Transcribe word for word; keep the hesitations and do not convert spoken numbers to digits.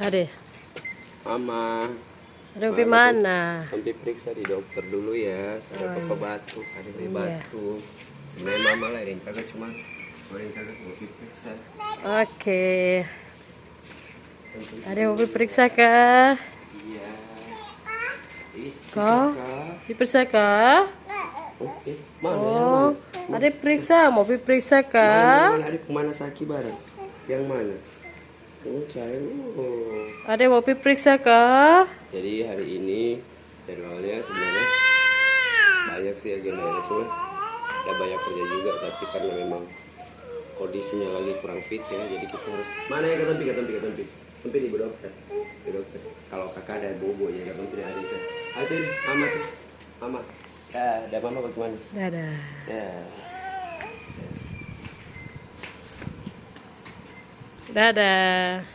Ade. Mama. Ade, mau pi mana? Mau pi periksa di dokter dulu ya, soalnya papa batuk, ada batuk. Sebenarnya mama lah yang jaga, cuma mau yang jaga mau pi periksa. Oke. Ade, mau pi periksa ka? Iya. Ih, ko? Pi periksa ka? Oh, eh, mana? Oh, yang mana? Ade periksa, mau pi periksa ka? Mana, mana? Ade pung mana saki barang? Yang mana? Oh, sayang. Oh. Ade mau pi periksa ka? Jadi hari ini jadwalnya sebenarnya banyak sih agendanya, cuma ya banyak kerja juga, tapi karena memang kondisinya lagi kurang fit ya, jadi kita harus, mana ya, katong pi, katong pi, katong pi. Katong pi di dokter. Di dokter. Kalau kakak ada bobo ya, katong pi ada. Ayo tuh, mama tuh. Mama. Ya, ada mama bagaimana? Dadah. Ya. Dadah.